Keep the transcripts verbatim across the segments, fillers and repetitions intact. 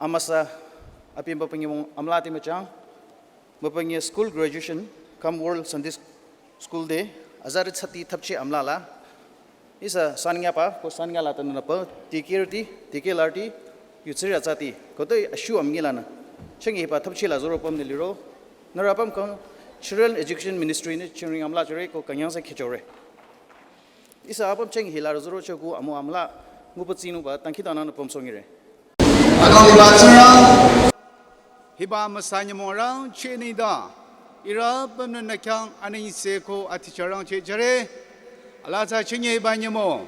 Amüsa, apüm bapüngi mong amla ti müchang, bapüngi school graduation, cum World Sunday School Day, azarü thsati thapchi amla la. Ihsa sanya pa, ko sanya la tanü pa, tikirti, tikirti, yutsiri atsati, ko toi ashu amngi la na. Chengi pa thapchi la zoro pam ni liro, nara pam kang, Children Education Ministry ni chingring amla chore, ko kanyang sa khichore. Ihsa apüm chengi la zoro choku amu amla, ngupa tsinu ba, tangki tanü pam songire. Akang liba tsura. Hiba amüsa nyümong rangcheh nengdang, ihrü apümnü nü khyang anengse ko aticharangcheh jüre. Alaa tsü chinye hiba nyümong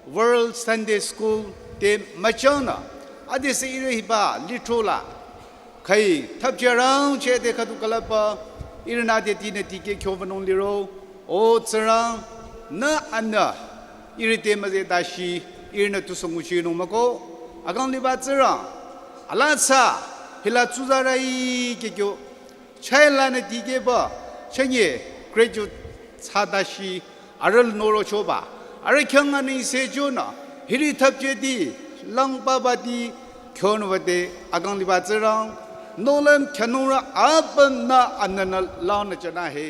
World Sunday School Day müchangnü, adesü ihrü hiba lithro la khüi thapcharangcheh de khüdu külüpba, ihrünü adetinü tikeh kyo wünung liro, O Tsingrang, nü anü ihrü te müzeh dashi, ihrünü tusü nguchinung mah-o. Akang liba Tsingrang, alaa tsü hila tsuzarü-i kyo kyo, chai lanü tikehba, chengi graduate thsa dashi, arüh norochoba, arüh khyang anengse chonü, hiri thapcheh di, langpaba di, kyonü wüde, akang liba Tsingrang, nohlüm khyünungrü apümnü anünü lanü jana he.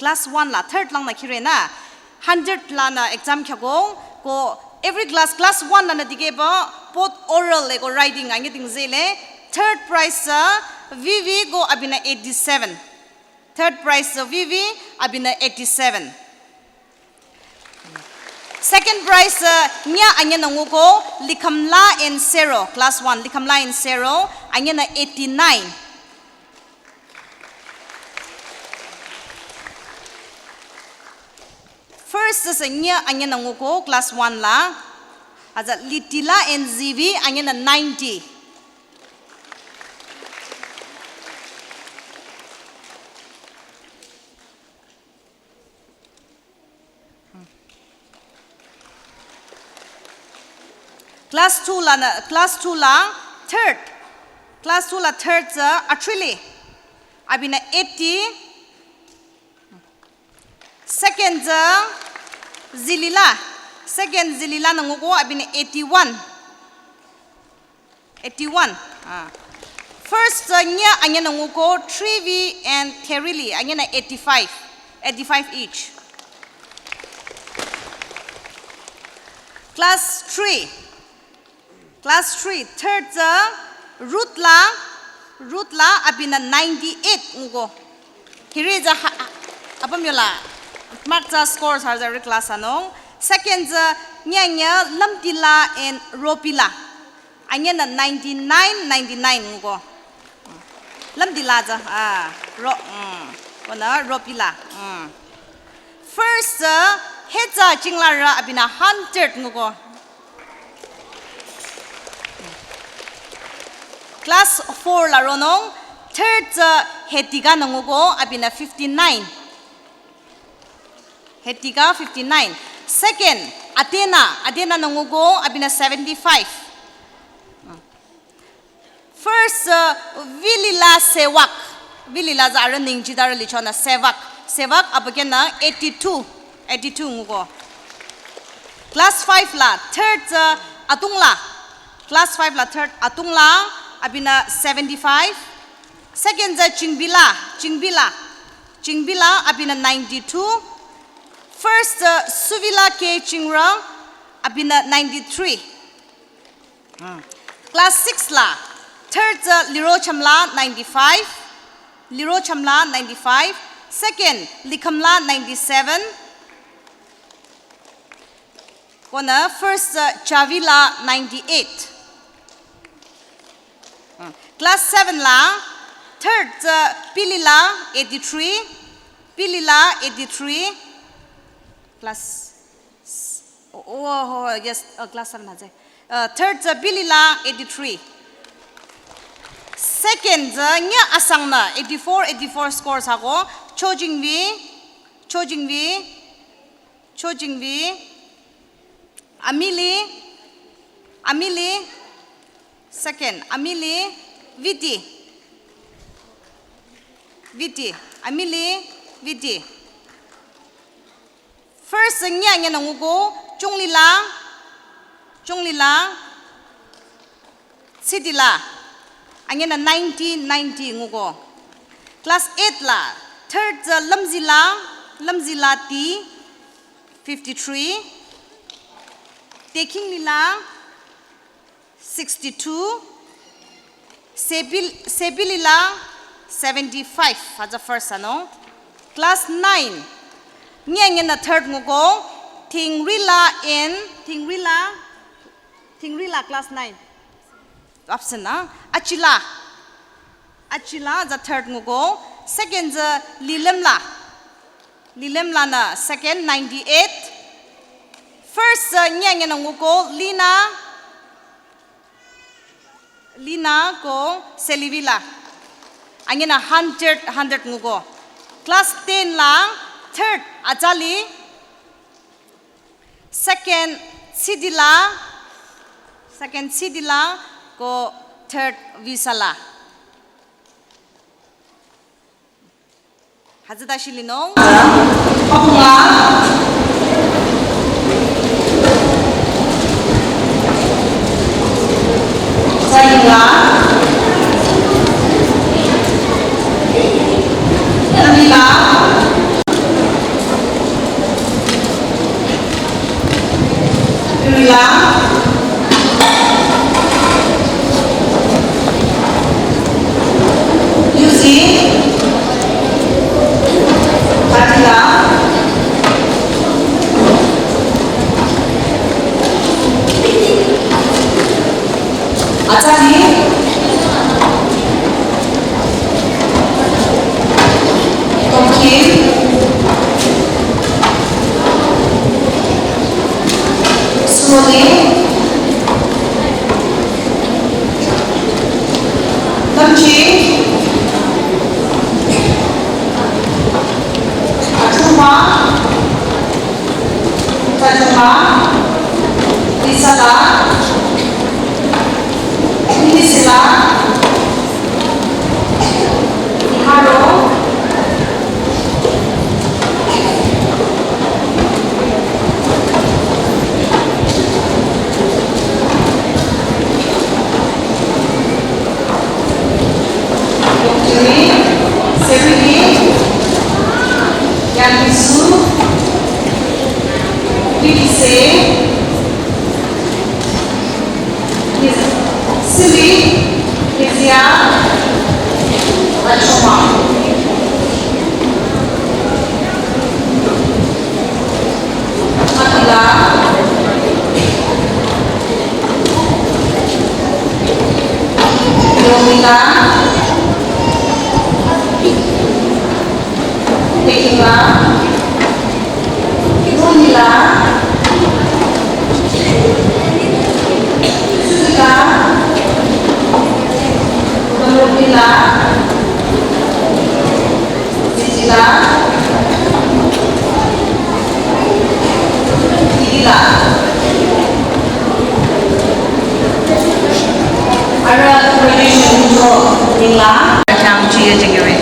Class one la third langnü khire nü hundred lanü exam khyako, ko every class, class one lanü dikehba, both oral le ko writing anyüding zele, third prize, uh, V V ko abinü eighty-seven. Third prize, uh, V V, abinü eighty-seven. Second prize, uh, nya anyünü nguko, Likhamla and Sero, class one, Likhamla and Sero, anyünü eighty-nine. First sü nya anyünü nguko class one la. Aza Litila and Zivi anyünü ninety. Class two la nü, class two la third. Class two la third sü Achuli. Abinü eighty. Second sü Zilila. Second Zilila nü nguko abinü eighty-one. Eighty-one. Ah. First sü nya anyünü nguko Trivi and Terili anyünü eighty-five. Eighty-five each. Class three. Class three, third sü Ruth la, Ruth la abinü ninety-eight nguko. Hiri sü ha, apüm yola, mark sü scores har sü re class anung. Second sü nya nya Lamtila and Ropila. Anyünü ninety-nine, ninety-nine nguko. Lamtila sü, ah, Ro, mm, konü Ropila, mm. First sü Hetsa Chinglarü abinü hundred nguko. Class four la ronung, third sü Hetika nü nguko, abinü fifty-nine. Hetika fifty-nine. Second, Atena, Atena nü nguko, abinü seventy-five. First, uh, Vilila Sewak. Vilila sü arüh ningjidarü lichonü Sewak. Sewak abükyünü eighty-two. Eighty-two nguko. Class five la third, uh, Atungla. Class five la third Atungla abinü seventy-five. Second sü Chingbila. Chingbila. Chingbila abinü ninety-two. First, uh, Suvila K Chingrang abinü ninety-three. Hmm. Class six la, third sü Lirochamla ninety-five, Lirochamla ninety-five, second Likhamla ninety-seven, konü first sü Chavila ninety-eight. Hmm. Class seven la, third sü Pilila eighty-three, Pilila eighty-three, class Oh, oh, oh, yes, uh, class seven hase. Uh, third sü Pilila eighty-three. Second sü nya asangnü eighty-four, eighty-four scores hako. Chojingvi, Chojingvi, Chojingvi. Amili, Amili. Second, Amili, Viti. Viti, Amili, Viti. First, nya anyünü nguko, Chunglila, Chunglila, Sitila, anyünü ninety, ninety nguko. Class eight la, third, uh, Lamzila, Lamzila T, fifty-three, Tekinglila, sixty-two, Sebil-, Sebilila, seventy-five, hütsü first ano. Class nine, nya anyünü third nguko, Thingrila in, Thingrila, Thingrila class nine. Absent na? Achila. Achila, the third nguko. Second, the Lilemla. Lilemla nü second, ninety-eight. First, uh, nya anyünü nguko, Lina. Lina ko Selivila. Anyünü hundred, hundred nguko. Class ten la, third, Achali. Second, Sidila. Second, Sidila ko third, Visala. Hütsüta shilinung. Papunga. Sayinga. Nandila. Sani. Tongki. Sumoni. Namchi. Atuma. Tajuma, Isala, Inisila, Iharo, Yongchiri, Seriki, Yangisu, Bikise, Sili, Kezia, Achoma. Akila. Yomila. Tekila. Yomila. Sudila. Yomila. Sijila, Sijila. Ara graduation to nila. Khyang chiye jengere.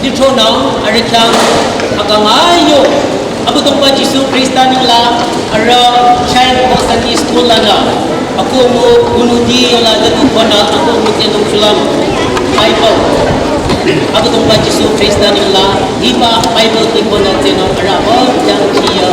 Lithronang arüh khyang akang ayo. Abüdongba Jisu Khrista nengla arüh Child Sunday School lanü. Ako mu kunuti yola dedu khonü ako mu tsenung shulüm. Bible. Abüdongba Jisu Khrista nengla hiba Bible ti khonü tsenung arüh apa yang chiya.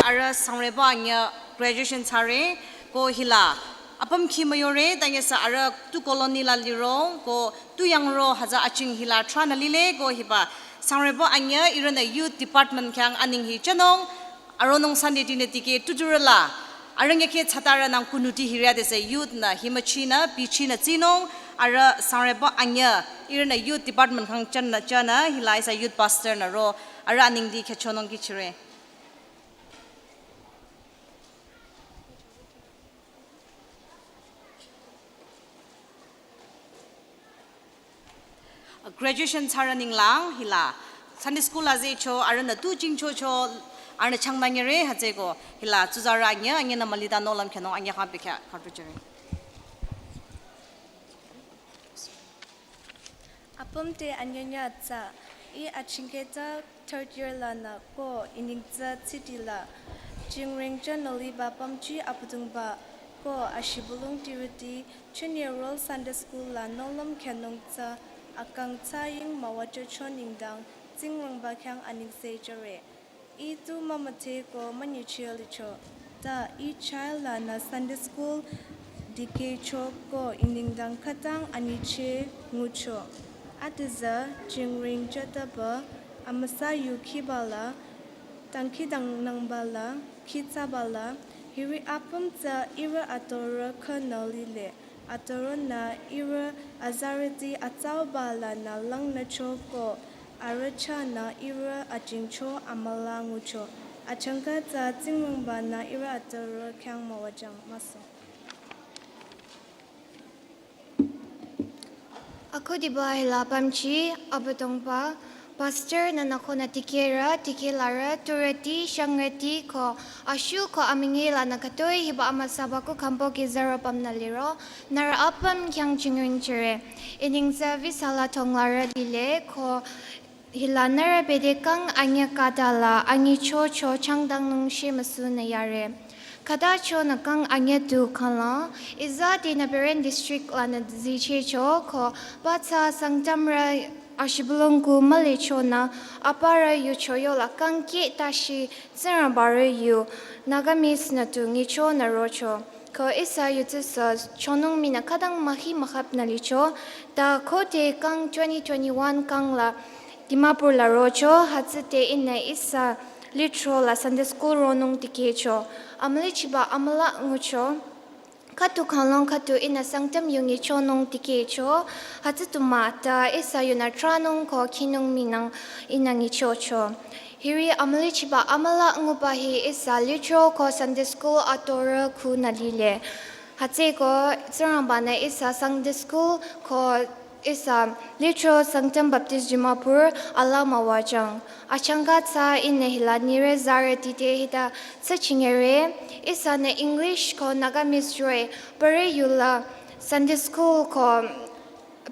Arüh sangreba anyüh graduation thsare ko hila apüm khi müyore, tanyesa arüh tu colony la liro ko tu yangro hütsü aching hila thranü lile ko hiba sangreba anyüh ihrünü youth department khyang aning hi jünung, aronung Sunday dinü dikeh tuturü la arüh nyükhe thsatarü nang kunuti hiri adesü youth nü himüchinü bichinü tsinung, arüh sangreba anyüh ihrünü youth department khyang jünü jünü hila ihsa youth pastor nü ro arüh aningdi khyüchonung kichire. Graduation thsarü ninglang hila Sunday school la zehcho, arühnü tu jingchocho, Arühnü changdangere hütsüeko hila tsuzarü anyüh, anyühnü mülita nohlüm khyünung anyüh khyang bekhyah khüdu jüre. Apüm te anyünyü atsa, ih achingketa third year lanü ko iningtsü tsitila. Jingring jünü liba pümji Abüdongba ko ashibülung tirüti junior role Sunday school la nohlüm khyünung tsü akang tsü ying müwajücho nengdang Tsingrangba khyang anengse jüre. Ih tu mümüdhe ko münyicheh licho. Ta ih child lanü Sunday school dikehcho ko inengdang khütang anyicheh ngucho. Adüzü jingring jütaba amüsa yu khiba la, dangkhidangnangba la, khitsaba la, hiri apüm tsü ihrü atorü khünü lile. Atorünü ihrü azarüti atsauba lanü langnücho ko arüh chahnü ihrü ajingcho amüla ngucho. Achangka tsü Tsingrangbanü ihrü atorü khyang müwajüng müso. Akhudiba hila pümji Abüdongba, pastor nü nü ko nü dikehrü, dikehlarü, turüti, shangrüti ko, ashuh ko amünyi lanü khütoi hiba amüsaba kuh khamboki zaro pümnü liro, nührü apüm khyang jingring jüre. Inengtsü visa la tonglarü lile ko hila nührü bete kang anyüh khüta la anyichocho changdangnung shemüsunü yare. Khütachonü kang anyüh tu khangla, iza dinü Peren district lanü zichehcho ko, ba tsü Sangtamrü ashibülung kuh mülichonü, aparü yucho yola kang kih tashi Tsingrangbarü yu, Nagamese nü tu nyichonü rocho. Ko ihsa yutsüsü chonung mii nü khütang mühi mükhapnü licho, ta khode kang twenty twenty-one kang la Dimapur la rocho, hütsüde ihnü ihsa lithro la Sunday school ronung dikehcho. Amülichiba amüla ngucho. Khüdu khanglong khüdu ihnü Sangtam yu nyichonung dikehcho. Hütsü du mah ta ihsa yunü tranung ko khinung mii nang ihnü nyichocho. Hiri amülichiba amüla nguba hi ihsa lithro ko Sunday school atorü kuhnü lile. Hütsüeko Tsingrangbanü ihsa Sunday school ko ihsa lithro Sangtam Baptist Dimapur ala müwajüng. Achangka tsü ihnü hila nire zarüti te hita tsü chingere, ihsanü English ko Nagamese roh-i, parü yula Sunday school ko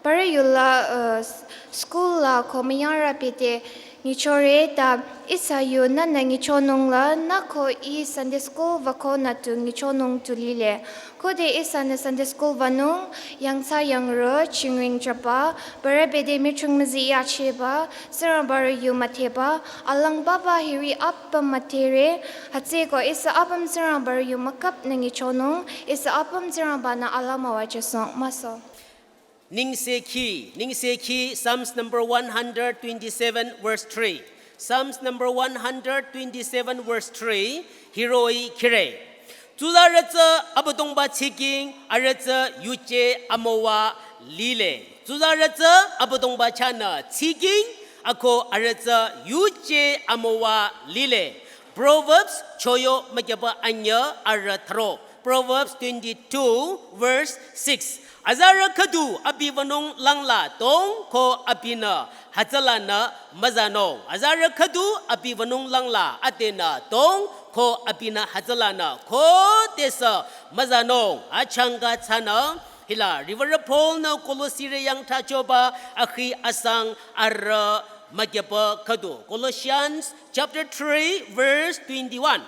parü yula, uh, s-, school la ko müyangrü bete nyichore ta ihsa yunü nü nyichonung la nü ko ih Sunday school wüko nü tu nyichonung tu lile. Khode ihsanü Sunday school wünung, yangthsa yangrü, jingring jüba, parü bete michung müzi yacheba, Tsingrangbarü yu müdheba, alangbaba hiri apüm müdhere, hütsüeko ihsa apüm Tsingrangbarü yu mükhapnü nyichonung, ihsa apüm Tsingrangbanü ala müwajüsohng müso. Nengsekhi, Nengsekhi, Psalms number one hundred twenty-seven, verse three. Psalms number one hundred twenty-seven, verse three, hiroh-i khire. Tsuzarü tsü Abüdongba tsiking, arüh tsü yuje amüwa lile. Tsuzarü tsü Abüdongba chahnü tsiking, ako arüh tsü yuje amüwa lile. Proverbs choyo mükyaba anyüh arüh tharo. Proverbs twenty-two, verse six. Azarü khüdu abi wünung langla tong ko abinü hütsülanü müzanung. Azarü khüdu abi wünung langla adenü tong ko abinü hütsülanü khodesü müzanung. Achangka tsünü hila Reverend Paul nü Kolosirü yang thsachoba akhi asang arüh mükyaba khüdu. Colossians chapter three, verse twenty-one.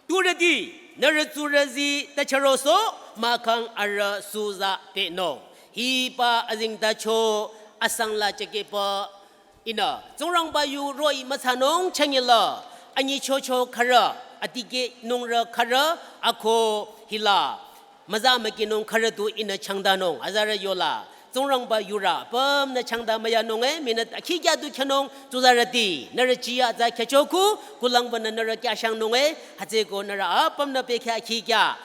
Turüti, nührü tsurüzi tachürosoh, mahkhang arüh suza pehnung. Hiba azengtacho asang la chakehba ihnü Tsingrangba yu roh-i müthsanung changila, anyichocho khürü, adikehnungrü khürü, ako hila müza mükinung khürü du ihnü changdanung, azarü yola. Tsingrangba yurü apümnü changda müyanung e, minute akhi kya du khyünung, tsuzarüti, nührü jiyü atsa khyüchoku, kulang wünü nührü kyashangnung e, hütsüeko nührü apümnü bekhyah akhi kya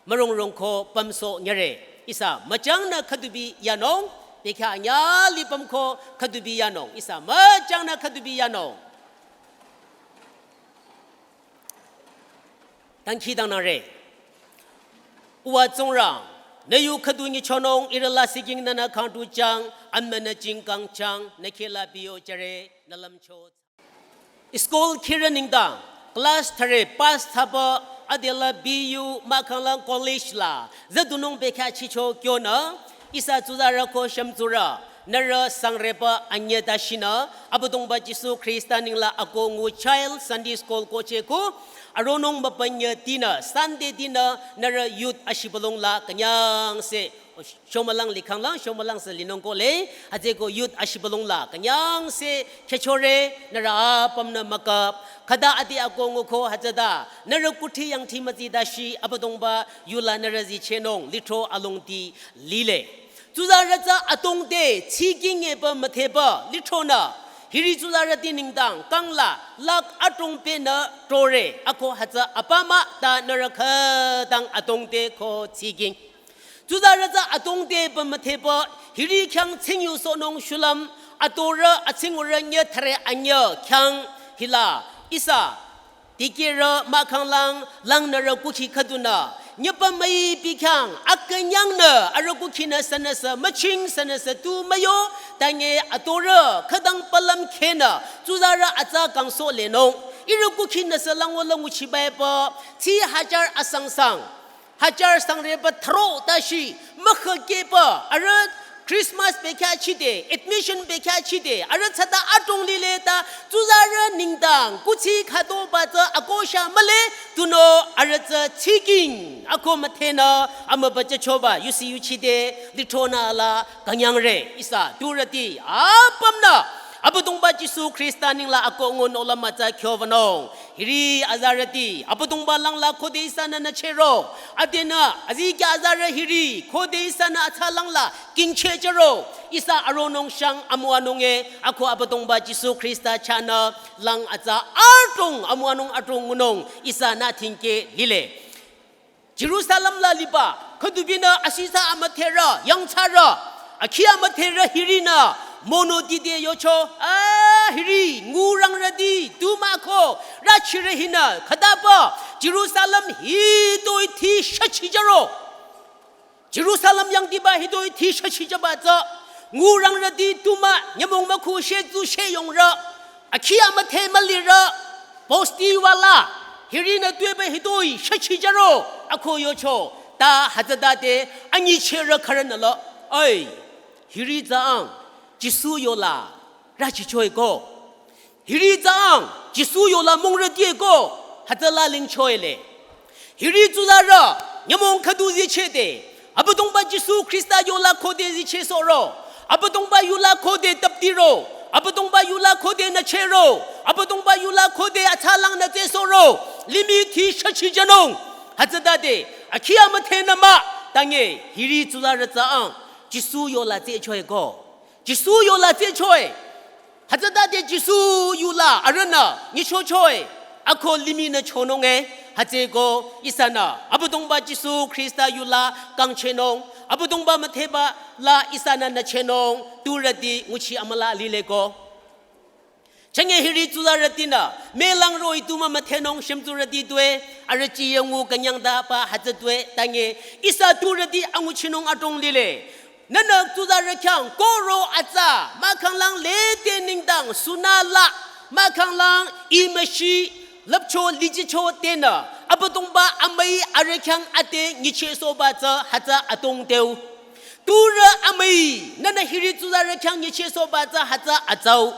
mürong rong ko pümsoh nyüre. Ihsa müchangnü khüdubi yanung, bekhyah anyüh lipüm ko khüdubi yanung, ihsa müchangnü khüdubi yanung. Dangkhidangnangre. Uwa Tsingrang, nü yu khüdu nyichonung ihrü lasih king nünü khangtujüng, amünü jingkangchang, nü khehla biyo jüre, nü lümcho. School khirü nengdang, class three pass thsaba, adela B U mahkhanglang college la züdunung bekhyah chicho kyonü, ihsa tsuzarü ko shümtsurü, nührü sangreba anyüh ta shinü, Abüdongba Jisu Khrista nengla akoh ngu Child Sunday School kohcheko, aronung mübünyi dinü, Sunday dinü, nührü youth ashibülung la künyangse shomülang likhanglang, shomülang se linung kohle, hütsüko youth ashibülung la künyangse khechore, nührü apümnü mükap, khüta adi akoh ngu ko hütsüta, nührü kuthsi yangthsi mütsi dashi, Abüdongba yula nührü zichehnung, lithro alongdi lile. Tsuzarü tsü atongte, tsiking epü müthepü, lithronü, hiri tsuzarüti nengdang, kangla, lakh adrong penü, tore, akoh hütsü apü mah ta nührü khütang atongte ko tsiking. Tsuzarü tsü atongte pü müthepü, hiri khyang tsingyu sohnung shulüm, atorü atsingurü nyüh thüre anyüh khyang hila, ihsa, dikehrü mahkhanglang, langnürü kukhi khüdunü, nyüpa müipi khyang, akünyangnü, arüh kukhinü sünüsü, müching sünüsü tu müyo, tange atorü, khütang palüm khenü, tsuzarü atsa kangsoh lenung, ihrü kukhinü sü lango langu chibaipü, tsi hajar asangsang, hajar sangreba thro tashi, mükhükehpü, arüh Christmas bekhyah chide, admission bekhyah chide, arüh tsüta adrong lile ta, tsuzarü nengdang, kuthsi khütoba tsü akosha mühle, tunüo arüh tsü tsiking, akoh müthenü, amübü chehchoba, yusi yuchide, lithronü la, künyangre, ihsa, turüti, apümnü, Abüdongba Jisu Khrista nengla akoh ngu nohlüm mütsa khyovanung. Hiri azarüti, Abüdongba langla khode ihsanü nüchehro. Adenü, azikyah azarü hiri, khode ihsanü atsa langla, kingchehchehro. Ihsa aronung shang amüwanung e, akoh Abüdongba Jisu Khrista chahnü, lang atsa adrong, amüwanung adrong ngunung, ihsanü thingkeh lile. Jerusalem la liba, khüdubinü asisa amüdherü, yangthsarü, akhi amüdherü hirinü, mono dide yocho, a hiri, ngurangrüti, tu mah ko, rachirü hinü, khütapü, Jerusalem hitoi thi shachijüro. Jerusalem yangdiba hitoi thi shachijüba tsü, ngurangrüti tu mah, nyümong mükhu she tu she yongrü, akhi amüdhe mülirü, bosti wala, hirinü tuepü hitoi shachijüro, akoh yocho, ta hütsütade, anyichehrü khürünü la, ai, hiri tsü ang, Jisu yola, rachichoe ko. Hiri tsü ang, Jisu yola mongrütie ko, hütsüla lingchoele. Hiri tsuzarü, nyümong khüdu zichehde, Abüdongba Jisu Khrista yola khode zichehsohro, Abüdongba yula khode tapdiro, Abüdongba yula khode nüchehro, Abüdongba yula khode atsa langnü tsehsohro, limih thi shachijünung, hütsütade, akhi amüdhenü mah, tange, hiri tsuzarü tsü ang, Jisu yola tsehchoe ko. Jisu yola tsehchoe. Hütsütade Jisu yula arühnü nyichochoe. Akoh limihnü chonung e. Hütsüko ihsanü Abüdongba Jisu Khrista yula kangchehnung. Abüdongba müthehba la ihsanü nüchehnung. Turüti nguchi amüla lile ko. Chenge hiri tsuzarütinü, melang roh-i tu mah müdhenung shümtsurüti tue, arüh chiye ngu künyangtaba hütsü tue, tange, ihsa turüti anguchinung adrong lile. Nünü tsuzarü khyang, koro atsa, mahkhanglang lede nengdang, suna la, mahkhanglang, imüshi, lüpcho, lichicho tenü, Abüdongba amüi arüh khyang ate nyichehsohba tsü hütsü adrong teu. Turü amüi, nünü hiri tsuzarü khyang nyichehsohba tsü hütsü atsau.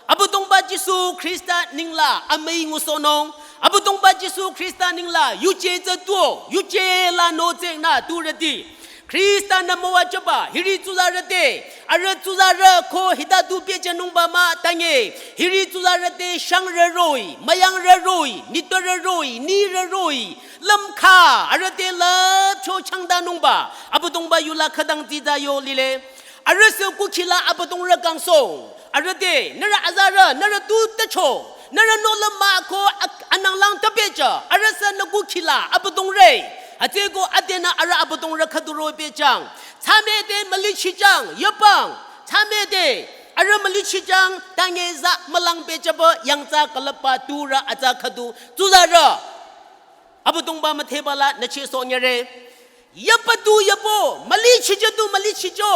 Abüdongba Jisu Khrista nengla amüi ngusohnung. Abüdongba Jisu Khrista nengla yuje tsü tuo, yuje la notsengnü turüti. Khrista-nü müwajüba, hiri tsuzarü te, arüh tsuzarü ko hita tu pehjünungba mah tange, hiri tsuzarü te shangrü roh-i, müyangrü roh-i, nitpürü roh-i, nirü roh-i, lümkha, arüh te lüpcho changdanungba, Abüdongba yula khütang tita yo lile. Arüh sü kukhila Abüdongrü kangsoh. Arüh te, nührü azarü, nührü tu tacho, nührü nohlüm mah ko ak-, ananglang tapehjü, arüh sü nü kukhila Abüdongre. Hütsüko adenü arüh Abüdongrü khüdu ro pehjüng. Thsamede mülichijüng, yopang, thsamede, arüh mülichijüng, tange za mülang pehjüba, yangtsa külüpba turü atsa khüdu, tsuzarü. Abüdongba müthehba la nyichehsohnyüre. Yapa tu yapo, mülichijü tu mülichijü.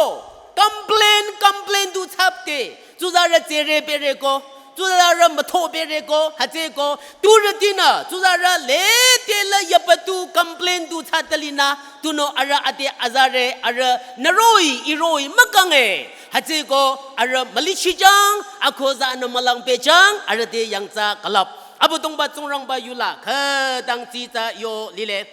Complain, complain tu thsapde. Tsuzarü tsere pere ko. Tsuzarü mütho bere ko, hütsüko, turütinü, tsuzarü lete la yapatu complain tu thsatalinü, tunüo arüh ade azare, arüh nüroh-i, iroh-i, mükange. Hütsüko, arüh mülichijang, akoh zanü mülang pehjang, arüh te yangthsa külüp. Abüdongba Tsingrangba yula, khütang tsitsa yo lile.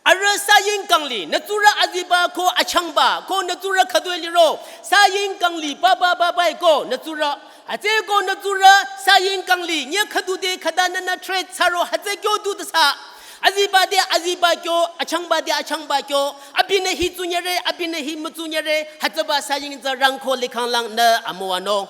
Arüh saying kangli, nü tsurü aziba ko achangba, ko nü tsurü khütoi liro, saying kangli, baba baba ko, nü tsurü, hütsüko nü tsurü, saying kangli, nye khüdu de khüta nünü trade thsaro, hütsü kyo tu tasa. Aziba de aziba kyo, achangba de achangba kyo, abinü hi tsunyere, abinü hi mütsunyere, hütsüba saying tsü rangko likhanglang nü amüwanung.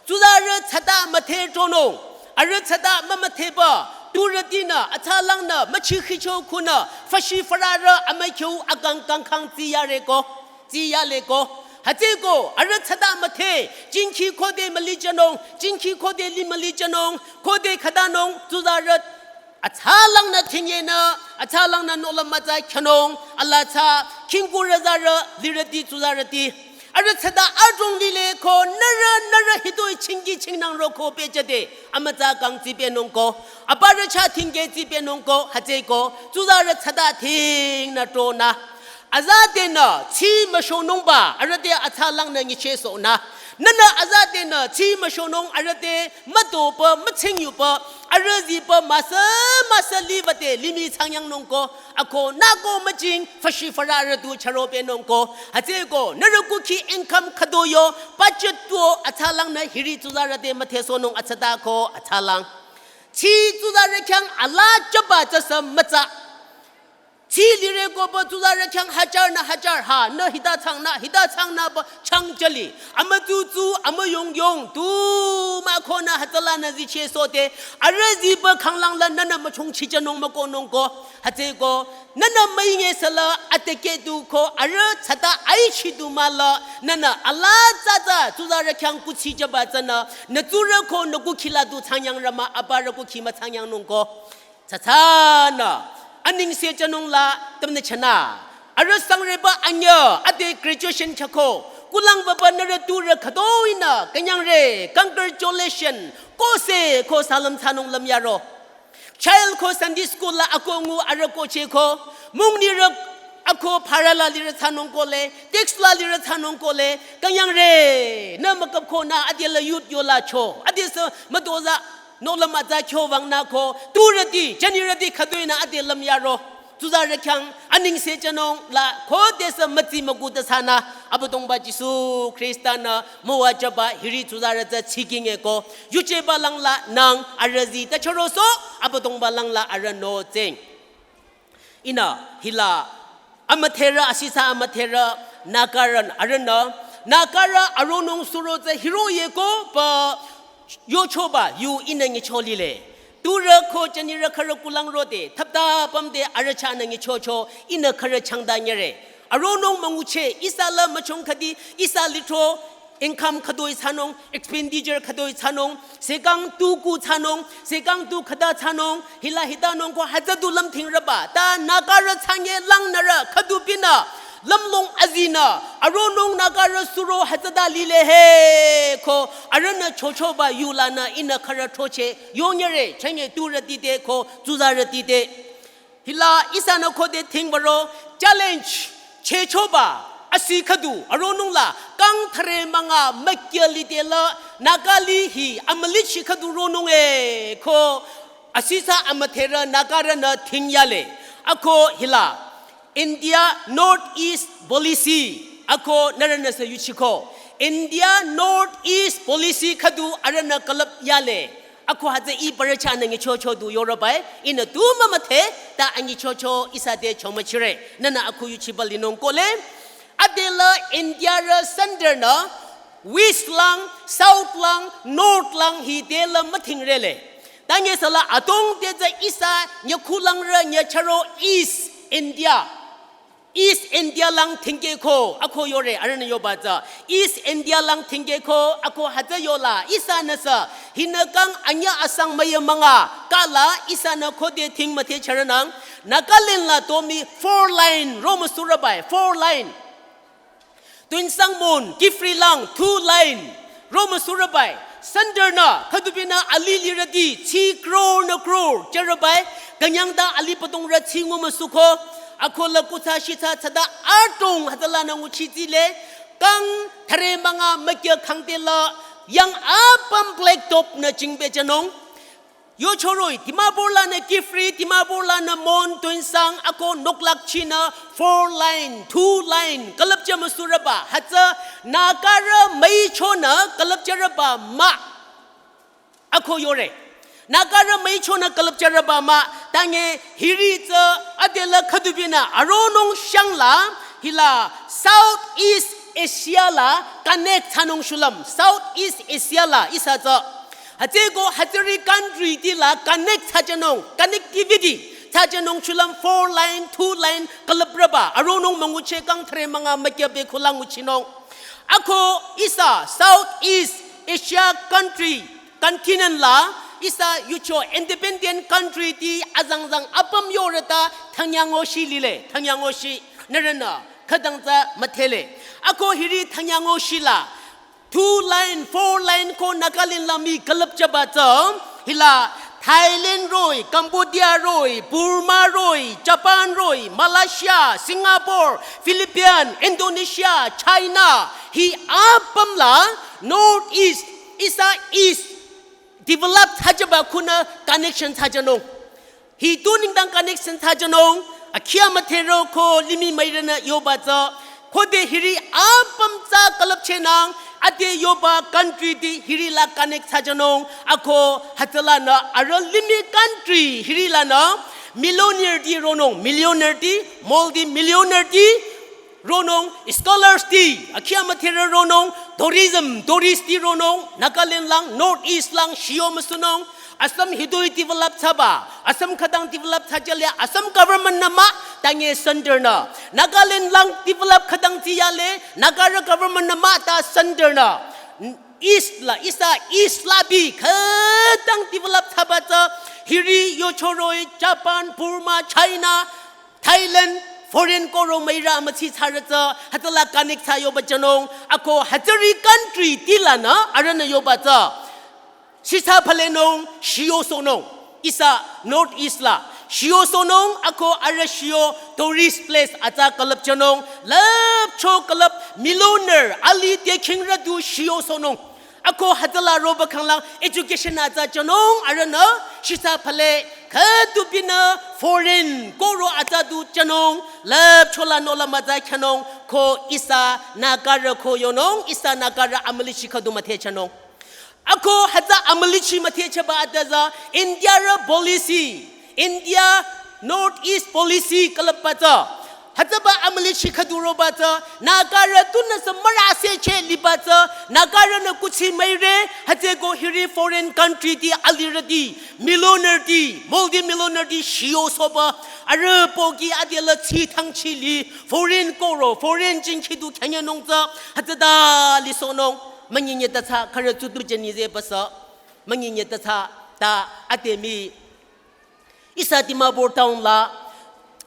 Tsuzarü thsata müthe tronung, arüh thsata mümütheba, turütinü, atsalangnü, müchikhicho khunü, fashi fararü, amükhyu akang kangkhang tsiyare ko, tsiyale ko. Hütsüko, arüh thsata müthe, jingkhi khode mülichanung, jingkhi khode li mülichanung, khode khütanung, tsuzarü atsalangnü thingyenü, atsalangnü nohlüm mütsa khyünung, alaa tsü, khingkurü zarü, lirüti tsuzarüti. Arüh thsata adrong lile ko, nührü, nührü hitoi chingki chingnang ro ko pehjüde, amütsa kang tsipehnung ko, aparü chah thingke tsipehnung ko, hütsüko, tsuzarü thsata thingnü tronü. Azadenü, tsi müshonungba, arüh te atsalangnü nyichehsohnü. Nünü azadenü, tsi müshonung arüh te, mütopü, mütsingyupü, arüh zipü, müsü, müsü liba te, limih thsangyangnung ko, akoh, nü ko müjing, fashi fararü tu charo pehnung ko, hütsüko, nührü kukhi income khütoyo, budget tuo, atsalangnü hiri tsuzarü te müthesohnung atsata ko, atsalang. Tsi tsuzarü khyang alaa jüba tsüsü mütsa. Tsi lire ko pü tsuzarü khyang hajar nü hajar ha, nü hita thsangnü, hita thsangnü pü chang jüli. Amütsutsu, amüyongyong, tu mükonü hütsülanü zichehsohde. Arüh zipü khanglang la nünü müchongchijünung mükohnung ko. Hütsüko, nünü müinge süla atekeh tu ko, arüh thsata aichi tu mah la, nünü alaa tsütsü, tsuzarü khyang kuthsi jüba tsünü, nü tsurü ko nü kukhi la tu thsangyangrü mah, aparü kukhi müthsangyangnung ko. Tsatsanü, anengse jünung la tümnü chahnü. Arüh sangreba anyüh, ade graduation chako. Kulang baba nührü turü khütoinü, künyangre, congratulation. Kose, ko salüm thsanung lümyaro. Child ko Sunday school la akoh ngu arüh kohcheh ko. Mungnirü akoh para la lirü thsanung kohle, text la lirü thsanung kohle, künyangre, nü müküp ko nü ade la youth yola cho. Adesü mütozah, nohlüm mütsa kyo wangnü ko, turüti, jünirüti khütoinü ade lümyaro. Tsuzarü khyang, anengse jünung la, khodesü mütsi müku ta thsanü, Abüdongba Jisu Khrista nü, müwajüba hiri tsuzarü tsü tsikinge ko, yujeba langla nang, arüh zi ta chürosoh, Abüdongba langla arüh nohtseng. Ihnü, hila, amüdherü, asisa amüdherü, Nagarü, arühnü, Nagarü, aronung suro tsü hiroye ko, pü, yochoba, yu ihnü nyicho lile. Turü ko jünirü khürü kulang rode, thapta pümde arüh chahnü nyichocho, ihnü khürü changda nyere. Aronung müngucheh, ihsa la müchong khüdi, ihsa lithro, income khütoi thsanung, expenditure khütoi thsanung, sekang tu ku thsanung, sekang tu khüta thsanung, hila hitanung ko hütsü du lümthingrüba, ta Nagarü thsanye langnürü, khüdu binü, lümlong azinü, aronung Nagarü suro hütsüta lile he, ko, arühnü chochoba yulanü ihnü khürü throcheh, yonyere, chünye turüti te ko, tsuzarüti te. Hila ihsanü khode thingwaro challenge chehchoba asi khüdu aronung la kang thüre münga mükyü lide la Naga li hi amülichi khüdu ronung e ko asisa amüdherü Nagarünü thingyale. Ako hila India North East Policy ako nührünüsü yuchiko. India North East Policy khüdu arühnü külüp yale. Ako hütsü ih parü chahnü nyichocho du yorobai, ihnü tu mümüdhe, ta anyichocho ihsa te chomüchire. Nünü akhu yuchiba linung kohle. Adela India rü center nü, West lang, South lang, North lang hi dela müthingrele. Ta nyesala adrong te tsü ihsa nyükhulangrü nyüchüro East India. East India lang thingkeh ko, ako yore, arühnü yoba tsü. East India lang thingkeh ko, ako hütsü yola, ihsanüsü, hinü kang anyüh asang müyü münga, kala, ihsanü khode thing müdhe chüronang, Nagaland la tomi four line, ro müsurübai, four line. Tuensang Mon, Kiphire lang, two line, ro müsurübai. Center nü, khüdubinü alih lirüti, tsi crore nü crore, jürübai, künyangda alih padongrü tsi ngu müsuko, akola kutsa shitsa tsada adrong hütsülanü nguchitile, kang thüre münga mükya khangtela, yang apüm black top nü jingbe jünung. Yochoroh-i, Dimapur lanü Kiphire, Dimapur lanü Mon, Tuensang, ako Noklak chinü four line, two line, külüpjü müsurüba, hütsü Nagarü müichonü külüpjürüba mah. Ako yore. Nagarü müichonü külüpjürüba mah, tange hiri tsü adela khüdubinü aronung shangla, hila South East Asia la connect thsanung shulüm, South East Asia la ihsa tsü. Hütsüko hütsüri country tila connect thsajünung, connectivity thsajünung shulüm four line, two line, külüprüba, aronung müngucheh kang thüre münga mükya bekhulang nguchinung. Ako ihsa South East Asia country, continent la, ihsa yucho independent country ti azangzang apüm yorüta thangyangoshi lile, thangyangoshi nührünü, khütang tsü müdhele. Ako hiri thangyangoshi la, two line, four line ko Nagaland la mii külüpjüba tsü, hila Thailand roh-i, Cambodia roh-i, Burma roh-i, Japan roh-i, Malaysia, Singapore, Philippines, Indonesia, China, hi apüm la North East, ihsa East, develop thsajüba khunü connection thsajünung. Hi tu nengdang connection thsajünung, akhi amüdherü ko limih müirünü yoba tsü, khode hiri apüm tsü külüpchehnang, ade yoba country ti hiri la connect thsajünung, ako hütsülanü arüh limih country hiri lanü millionaire ti ronung, millionaire ti, multi millionaire ti ronung, scholars ti, akhi amüdherü ronung, tourism, tourist ti ronung, Nagaland lang, North East lang, shiyo müsunung, Assam hitoi develop thsaba, Assam khütang develop thsajüle, Assam government nü mah, tange center nü. Nagaland lang develop khütang tiyale, Nagarü government nü mah ta center nü. East la, ihsa East la bi khütang develop thsaba tsü, hiri yochoroh-i, Japan, Burma, China, Thailand, foreign ko ro müirü amütsi thsarü tsü, hütsüla connect thsa yoba jünung, ako hütsüri country tilanü, arühnü yoba tsü. Shitsa phalenung, shiyosohnung, ihsa North East la, shiyosohnung, ako arüh shiyo tourist place atsa külüpjünung, lüpcho külüp millionaire, alih te khingrü du shiyosohnung. Ako hütsüla roba khanglang education atsa jünung arühnü shitsa phale khüdubinü foreign ko ro atsa du jünung lüpchola nola mütsa khyünung ko ihsa Nagarü ko yonung ihsa Nagarü amülichi khüdu müdhe jünung. Ako hütsü amülichi müdhe jüba atsa India rü policy, India North East policy külüpba tsü. Hütsüba amülichi khüdu roba tsü, Nagarü tunüsü mürase che liba tsü, Nagarünü kuthsi müire, hütsüko hiri foreign country ti alirüti, millionaire ti, multi millionaire ti shiyosohba, arüh pohki adela tsi thangchi li, foreign ko ro, foreign jingkhi du khyünyanung tsü, hütsüta lisohnung, münyinyeta tsü, khürü tsutu jeni ze pasa, münyinyeta tsü, ta ade mii Ihsa Dimapur town la,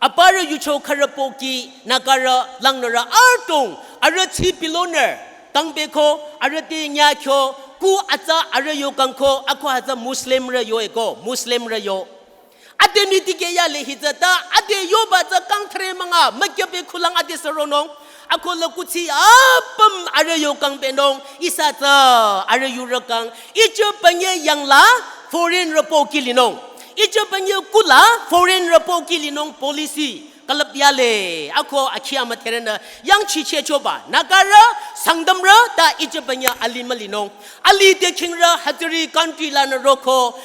aparü yucho khürü pohki Nagarü langnürü adrong, arüh tsi billionaire, kangpehko, arüh te nyakyo, ku atsa arüh yo kangko, ako atsa Muslimrü yo eko, Muslimrü yo. Ade mii tikeh yale hitsü ta, ade yoba tsü kang thüre münga, mükyape khulang ade sü ronung, ako la kuthsi apüm arüh yo kangpehnung, ihsa tsü arüh yurü kang, ije panye yangla foreignrü pohki linung. Ije panye kula foreignrü pohki linung policy külüp yale, ako akhi amüdherünü yangchichehchoba, Nagarü, Sangtamrü ta ije panye alih mülinung. Alih te khingrü hütsüri country lanü roko,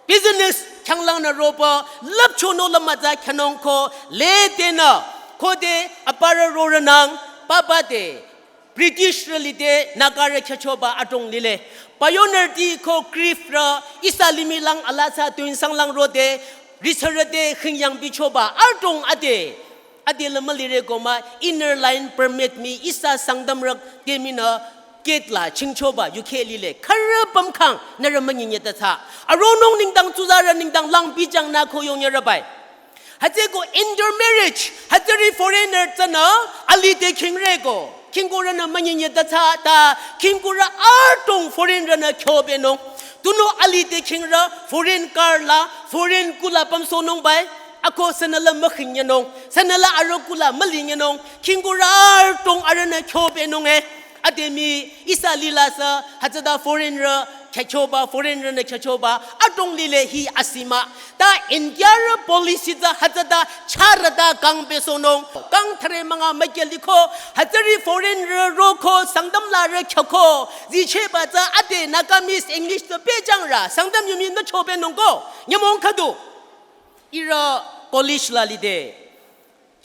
business khyanglangnü roba, lüpcho nola mütsa khyünung ko, lede nü, khode aparü rorünang, papa te, Britishrü lide Nagarü khyüchoba adrong lile. Pioneer ti ko Grifrü, ihsa limih lang alasa Tuensang lang rode, risarü te khingyang bichoba adrong ade. Ade la mülire ko mah inner line permit mii ihsa Sangtamrü te mii nü gate la chingchoba yukheh lile. Khürü pümkhang nührü münyinyeta tsü. Aronung nengdang tsuzarü nengdang lang bijangnü ko yongyarübai. Hütsüko intermarriage, hütsüri foreigner tsünü alih te khingre ko. Khingkurünü münyi nye ta thsa ta khingkurü adrong foreign rünü kyobenung. Tunüo alih te khingrü foreign car la foreign kuh la pümsohnung bai. Ako sünü la mükhing nyenung. Sünü la arüh kuh la müli nyenung. Khingkurü adrong arühnü kyobenung e. Ade mii ihsa lila sü hütsüta foreign rü khyüchoba, foreign rünü khyüchoba, adrong lile hi asi mah. Ta India rü policy tsü hütsüta charüta kang besohnung. Kang thüre münga mükyü liko, hütsüri foreign rü roko, Sangtam la rü khyüko, zichehba tsü ade Nagamese English tsü pehjang rü, Sangtam yumi nü chobenung ko, nyümong khüdu. Ihrü college la lide.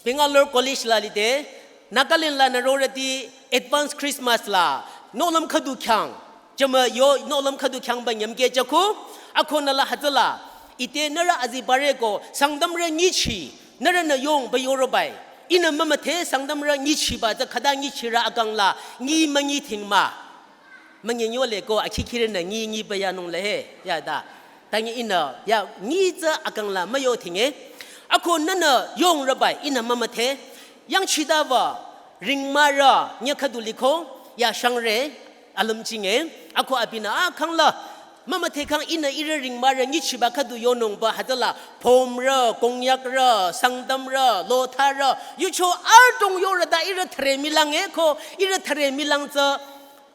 Bangalore College la lide, Nagaland lanü rorüti Advance Christmas la, nohlüm khüdu khyang, jümü yo nohlüm khüdu khyang ba nyümkeh jüko, akonü la hütsüla, ite nührü azibare ko, Sangtam rü nyichi, nührünü yong ba yoro bai, ihnü mümüdhe Sangtam rü nyichiba tsü khüta nyichi rü akang la, nyi münyi thing mah. Münyi nyole ko akhikhirünü nyi nyi ba yanung le he, ya ta. Tangi ihnü, ya nyi tsü akang la müyo thing e. Ako nühnü yong rü bai ihnü mümüdhe. Yangchita wü, ringmürü, nye khüdu liko, ya shangre, alümching e. Ako abinü, a khang la, mümüdhe khang ihnü ihrü ringmürü nyichiba khüdu yonung ba hütsüla, Phom rü, Konyak rü, Sangtam rü, Lotha rü, yucho adrong yorü ta ihrü thüre milang e ko, ihrü thüre milang tsü,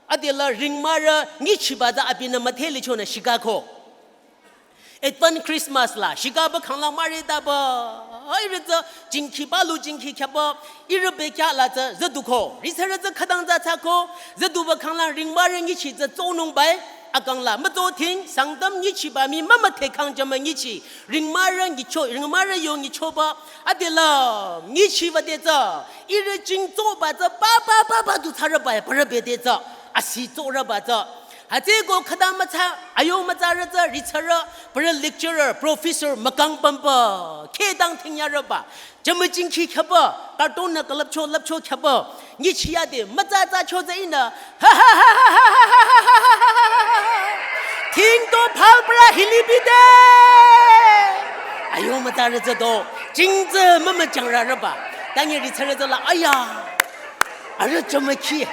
adela ringmürü nyichiba tsü abinü müdhe lichonü shikako. Advance Christmas la, shikaba khang la müretaba. Ihrü tsü jingkhi balu jingkhi khyaba, ihrü bekhyah la tsü züduko. Ritsarü tsü khütang tsü thsako, züduba khang la ringmürü nyichi tsü tsonung bai. Akang la mütso thing, Sangtam nyichiba mii mümüdhe khang jümü nyichi. Ringmürü nyicho, ringmürü yo nyichoba. Adela nyichiba te tsü, ihrü jingtsoba tsü pa pa pa pa du thsarü bai, parü bete tsü. Asi tsorüba tsü. Hütsüko khüta mütsa, ayo mütsarü tsü, ritsarü, parü lecturer, professor, mükang pümba, khedang thing yarüba. Jümü jingkhi khyaba, carton nü külüpcho, lüpcho khyaba. Nyichi yade, mütsa tsa cho tsü ihnü. Thing to phal pra hilibide. Ayo mütsarü tsü do, jing tsü mümüchang rarüba. Tangi ritsarü tsü la, aya. Arüh jümü khi.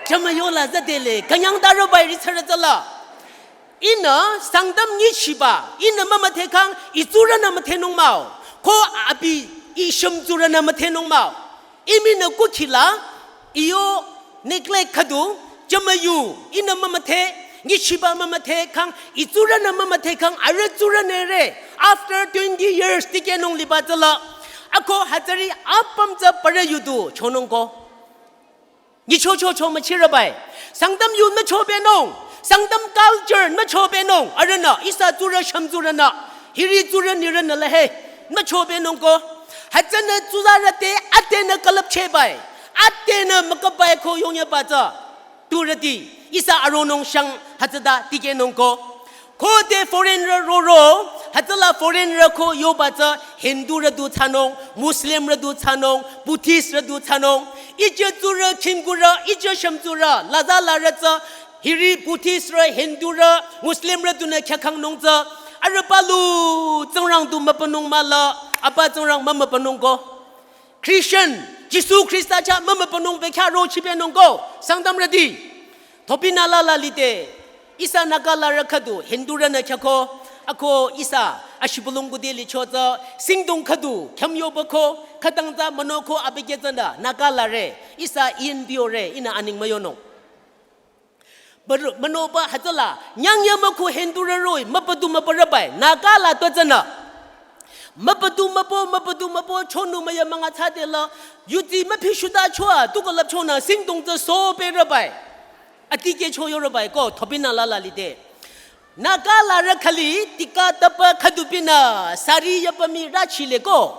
Jümü yola züdele, künyang darüba ritsarü tsü la. Ihnü Sangtam nyichiba, ihnü mümüdhe khang, itsurünü müdhenung mah-o. Ko abi, ishüm tsurünü müdhenung mah-o. Imi nü kukhi la, iyo neglect khüdu, jümü yu, ihnü mümüdhe, nyichiba mümüdhe khang, itsurünü mümüdhe khang, arüh tsurünü re, after twenty years tikehnung liba tsü la. Ako hütsüri apüm tsü parü yu du, chonung ko. Nyichochocho müchirübai. Sangtam yu nü chobenung. Sangtam culture nü chobenung. Arühnü, ihsa tsurü shüm tsurünü. Hiri tsurü nirünü la he. Nü chobenung ko. Hütsünü tsuzarü te atenü külüpchehbai. Atenü müküpbai ko yongyaba tsü. Tsurüti. Ihsa aronung shang hütsüta tikehnung ko. Khode foreign rü roro, hütsüla foreign rü ko yoba tsü Hindu rü du thsanung, Muslim rü du thsanung, Buddhist rü du thsanung. Ije tsurü khingkurü, ije shüm tsurü, laza larü tsü, hiri Buddhist rü, Hindu rü, Muslim rü dunü khyakhangnung tsü, arüh palu Tsingrang du mübünung mah la, apa Tsingrang mümübünung ko. Christian, Jisu Khrista chah mümübünung bekhyah rochibenung ko, Sangtamrüti. Thopinü la la lide, ihsa Naga larü khüdu, Hindu rünü khyako, ako ihsa, ashibülung kudi licho tsü, singdong khüdu, khyüm yoba ko, khütang tsü münoko abikeh tsünü, Naga larü, ihsa E N P O rü, ihnü aning müyonung. Bürü, münoba hütsüla, nyang ya müku Hindu rü roh-i, mübüdu mübürübai, Naga la tutsünü. Mübüdu mübü, mübüdu mübü, chonu müya münga thsade la, yuti müphi shuta choa, tu külüp chonü, singdong tsü so berübai. Atikeh cho yorübai ko, thopinü la la lide. Naga larü khali, tika tapa khüdupinü, sari yapa mii rachile ko.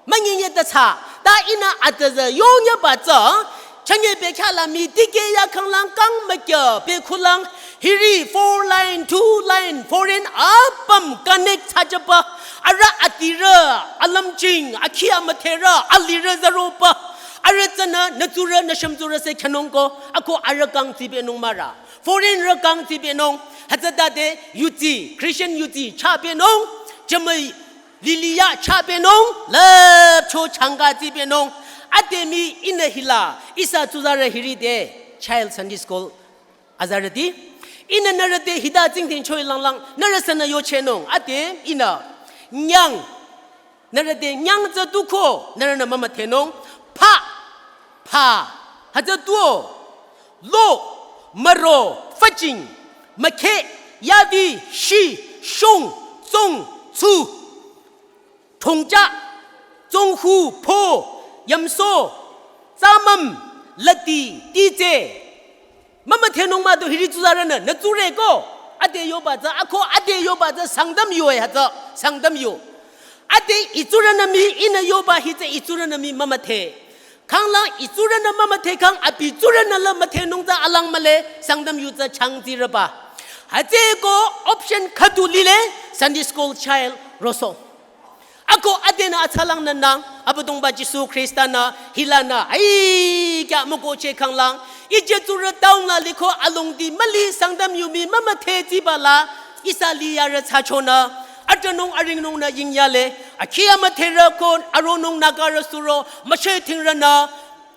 Münyi nye ta thsa, ta ihnü atüzü yongyaba tsü, chünye bekhyah la mii tikeh ya khanglang kang mükya, bekhulang, hiri four line, two line, foreign apüm connect thsajüba, arüh adirü, alümching, akhi amüdherü, alirü zaroba, arüh tsünü, nü tsurü, nü shümtsurü se khyanung ko, ako arüh kang tsibenung mah ra. Foreign rü kang tsibenung, hütsütade yuti, Christian yuti, chabenung, jümü liliya chabenung, lüpcho changa tsibenung. Ade mii ihnü hila ihsa tsuzarü hiri de child Sunday school azarüti. Ihnü nührü te hita tsingdhingcho-i langlang nührü sünü yochehnung. Ade ihnü nyang, nührü te nyang tsü tuko nührünü mümüdhenung. Pha, pha, hütsü tuo. Lo, müro, füjing, mükhe, yadi, shi, shung, tsung, tsu, thongcha, tsunghu, pho, yamso, tsamüm, lati, titse. Mümüdhenung mah du hiri tsuzarünü nü tsureko. Ade yoba tsü, ako ade yoba tsü Sangtam yu-e hütsü, Sangtam yu. Ade itsurünü mii ihnü yoba hi tsü itsurünü mii mümüdhe. Khanglang itsurünü mümüdhe khang abi tsurünü la müdhenung tsü alang mühle, Sangtam yu tsü changtsirüba. Hütsüeko option khüdu lile, Sunday school child roso. Ako adenü atsalang nünang, Abüdongba Jisu Khrista-nü, hilanü, ai, kya mükohcheh khanglang, ije tsurü town la liko alongdi müli Sangtam yu mii mümüdhe tsiba la, ihsa liyarü thsachonü, atünung aringnungnü yingyale, akhi amüdherü ko, aronung Nagarü suro, müshedhingrünü,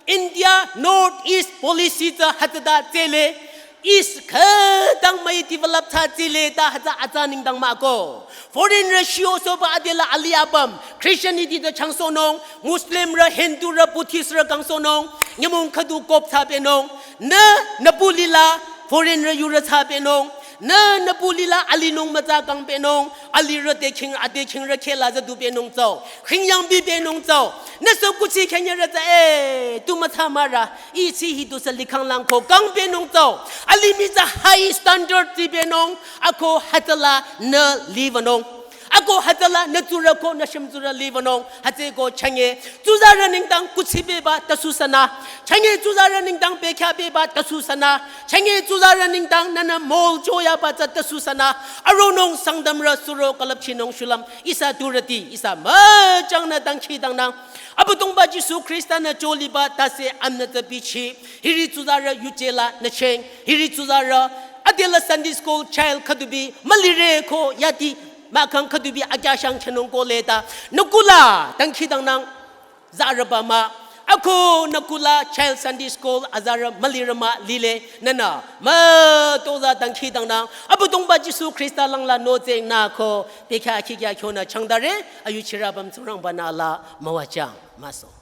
India North East Policy tsü hütsüta tsele, East khütang müi develop thsa tsele ta hütsü atsa nengdang mah-o. Foreign rü shiosohba adela alih apüm, Christianity tsü changsohnung, Muslim rü, Hindu rü, Buddhist rü kangsohnung, nyümong khüdu kop thsapehnung, nü, nüpu lila, foreign rü yurü thsapehnung, nü, nüpu lila alinung mütsa kangpehnung, alirü te khing, ade khingrü khehla züdupehnung tsü, khingyang bipehnung tsü, nüsü kuthsi khenyerü tsü, eh, tu mütsa mürü, ichi hi tusü likhanglang ko kangpehnung tsü, alimih tsü high standard tsipehnung, ako hütsüla nü liwünung. Ako hütsüla nü tsurü ko nü shümtsurü liwünung, hütsüeko chünye, tsuzarü nengdang kuthsi beba tüsu sünü, chünye tsuzarü nengdang bekhyah beba tüsu sünü, chünye tsuzarü nengdang nünü moul choyaba tsü tüsu sünü, aronung Sangtamrü suro külüpchinung shulüm, ihsa tsurüti, ihsa müchangnü dangkhidangnang. Abüdongba Jisu Khrista-nü choliba tase amnü tsü bichi, hiri tsuzarü yuje la nü cheng, hiri tsuzarü, adela Sunday school child khüdubi, mülire ko yadi, mahkhang khüdubi akyashang chenung ko leta, nü kula, dangkhidangnang, zarüba mah, ako nü kula child Sunday school azarü mülire mah lile, nünü, mütozah dangkhidangnang, Abüdongba Jisu Khrista langla nohzeng nü ko, bekhyah khikya khyonü changdare, ayuchirü apüm Tsingrangba-nü la müwajüng, müso.